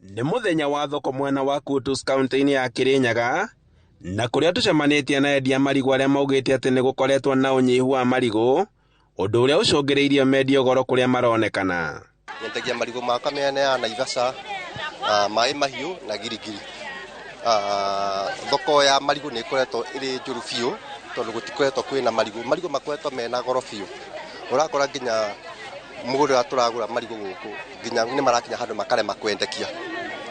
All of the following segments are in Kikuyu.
Nĩ mũthenya wa thoko mwena wa Kutus kaunti-inĩ ya Kirinyaga, na kũrĩa tũcemanĩtie na endia marigũ arĩa maugĩte atĩ nĩ gũkoretwo na ũnyihu wa marigũ, ũndũ ũrĩa ũcũngĩrĩirie mendio goro kũrĩa maronekana. Nyendagia marigũ makwa mĩena ya Naivasha, Maĩ Mahiũ na Giligili. Thoko ya marigũ nĩ ĩkoretwo ĩrĩ njũru biũ tondũ gũtikoretwo kwĩna marigũ. Marigũ makoretwo mena goro biũ. Ũrakora nginya mũgũri ũrĩa tũragũra marigũ gũkũ nginya nĩ marakinya handũ makarema kwendekia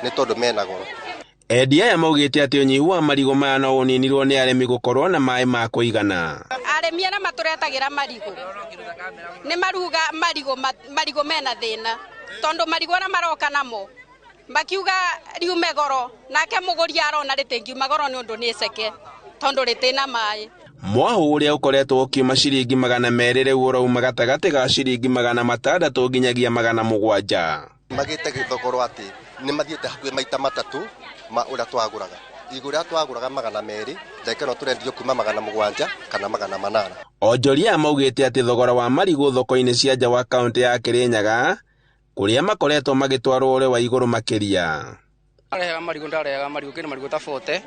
nĩ tondũ mena goro. Endia aya maugĩte atĩ ũnyihu wa marigũ maya no ũninirwo nĩ arĩmi gũkorwo na maĩ ma kũigana. Arĩmi arĩa matũretagĩra marigũ nĩ maruga marigũ, marigũ mena thĩna tondũ marigũ arĩa maroka namo makiuga riume goro, nake mũgũri arona rĩtĩngiuma goro nĩ ũndũ nĩ ceke tondũ rĩtĩna maĩ. Mwahũ ũrĩa ũkoretwo ũkiuma ciringi 200 rĩu ũrauma gatagatĩ ga ciringi 600 nginyagia 700. Magĩte gĩthogoro atĩ nĩ mathiĩte hakuhĩ maita matatũ ma ũrĩa twagũraga. Igũrũ rĩa twagũraga 200, ndagĩka ĩno tũrendio kuma 700 kana 800. Onjoria aya maugĩte atĩ thogora wa marigũ thoko-inĩ cia nja wa kaunti ya Kirinyaga kũrĩa makoretwo magĩtwarwo ũrĩ wa igũrũ makĩria. Ndarehaga marigũ, ndarehaga marigũ kĩndũ marigũ ta 40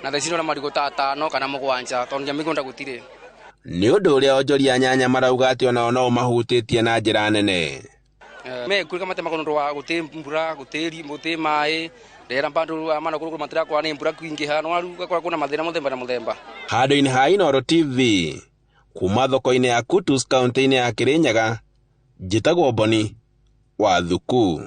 na thaa ici ndĩrona marigũ ta 5 kana 7 tondũ nginya mĩgũnda gũtirĩ. Nĩ ũndũ ũrĩa onjoria a nyanya marauga atĩ onao no ũmahutĩtie na njĩra nene. Mekurika matemaga nĩ ũndũ wa gũtĩ mbura, gũtĩ maĩ, rĩera bado mana kũrũ matirakora nĩ mbura kwingĩha, no rĩu ũgakora kwĩna mathĩna mũthemba na mũthemba. Handũ-inĩ ha Inooro TV, kuma thoko-inĩ ya Kutus kaunti-inĩ ya Kirinyaga, njĩtagwo Boni wa Thuku.